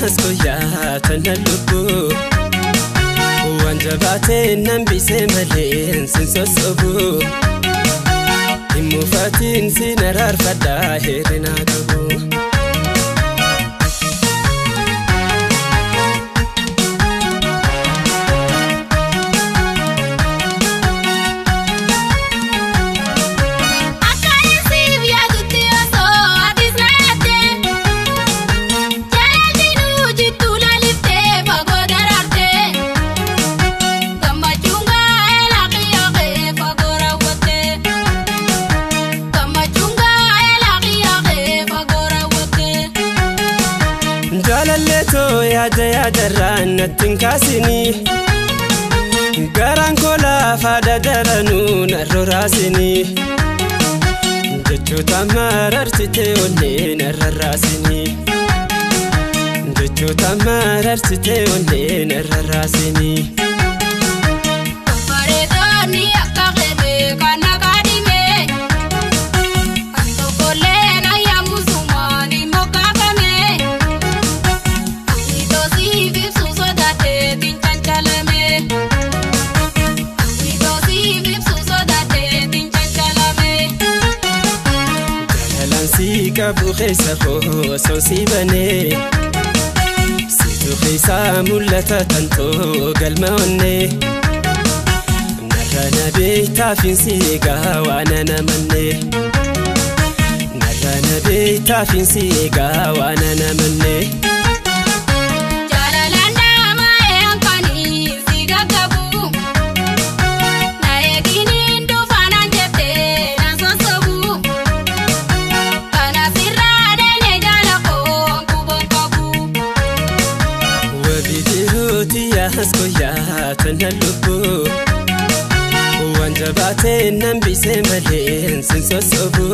Koyaa tana lubbuu waan jabaatee nan bisee malee sin sossobu hin mufatiin sin araarfadhaa hir'inaa qabu. Jaalalleetoo yaada yaadarraan natti hin kaasinii garaan koo laafaa dadaranuu narra raasinii jechoota mararsitee onnee narra raasinii jechoota mararsitee onnee narra raasinii. Bareedoonni akka qeebee kan akaadhimee kan tokkollee na yaamusumaan hin mokkaafame. Jaalalli qabu keessa koo osoo si banee situ keessa mul'ata tantoo galma onnee narra na beektaafin si eegaa waan ana mannee narra na beektaafin si eegaa waan ana mannee. Koyaa tana lubbuu waan jabaatee nan bisee malee sin sossobu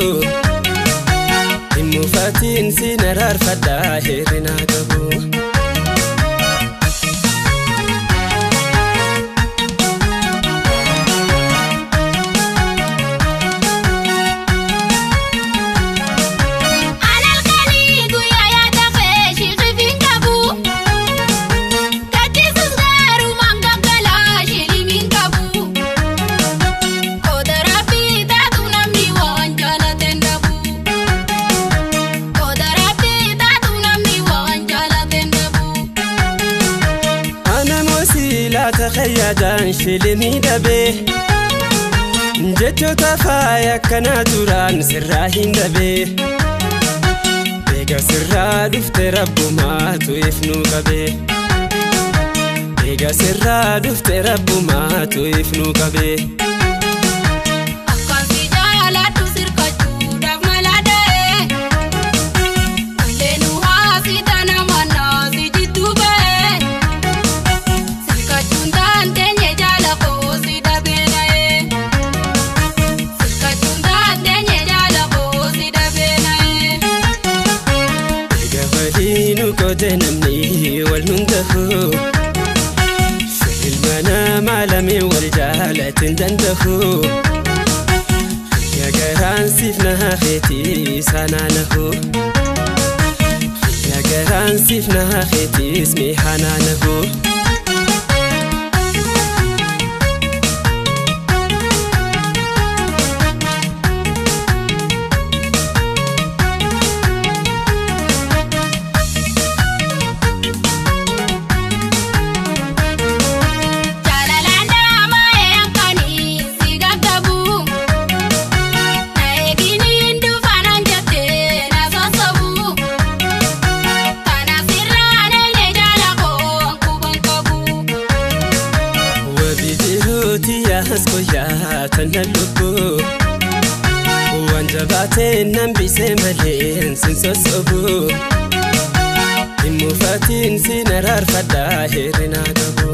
hin mufatiin sin araarfadhaa hir'inaa qabu. Xayyaadaan shilimii dhabee jechoota faaya akkanaa duraan sirraa hin dhabee eega sirraa dhufte rabbumaatu ifnuu qabee eega sirraa dhufte rabbumaatu ifnuu qabee. Akkaan si jaaladhu sirkachuudhaaf mala dha'ee walleenu haasita nama naasi jidduu ba'ee. Kootee namni wal hundafu ilma namaa lameen wal jaalatin danda'u xiyya garaan siif na hafeetii sanaa nahu xiyya garaan siif na hafeetiis mi'aanaa nahu. Koyaa tana lubbuu waan jabaatee nan bisee malee sin sossobu hin mufatiin sin araarfadhaa hir'inaa qabu.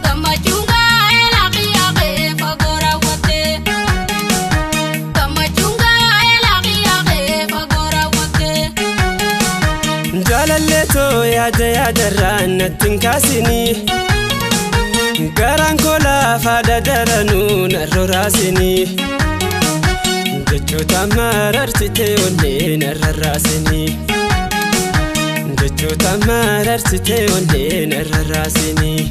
Gammachuun gaa'ela qiyyaa qe'ee fagoo raawwatte. Natti hin kaasinii garaan koo lafa dadaranuu narra raasinii jechoota mararsitee onnee narra raasinii jechoota mararsitee onnee narra raasinii.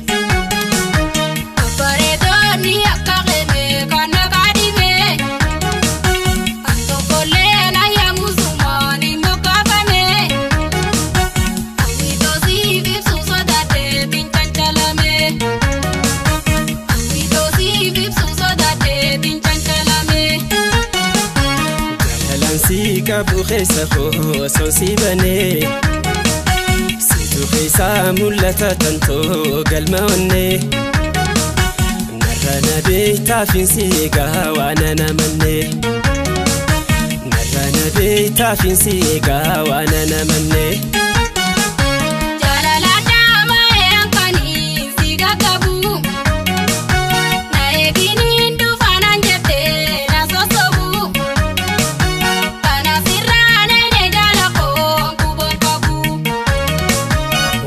Bareedoonni akka qeemee kan maqaa dhibee kan tokkollee na yaamusumaan hin moggaafame. Hawwitoosiif ibsuu sodaateetiin cancalame. Hawwitoosiif ibsuu sodaateetiin cancalame. Jaalalaan si qabu keessa koo osoo si banee situ keessaa mul'ata tantoo galma onnee narra na beektaafin si eegaa waan ana mannee narra na beektaafin si eegaa waan ana mannee. Jaalala dhaama'ee hanqanii si qaqqabu. Na eeginiin dhufaanaan jettee na sossobu. Kanaaf sirraa neenee jaala koo kuboon qabu.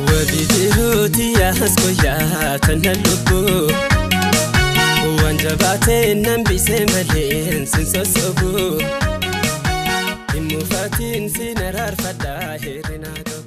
Wabii jiruuti yaas koyyaa tana lubbuu waan jabaatee nan bisee malee sin sossobu hin mufatiin sin araarfadhaa hir'inaa qabu.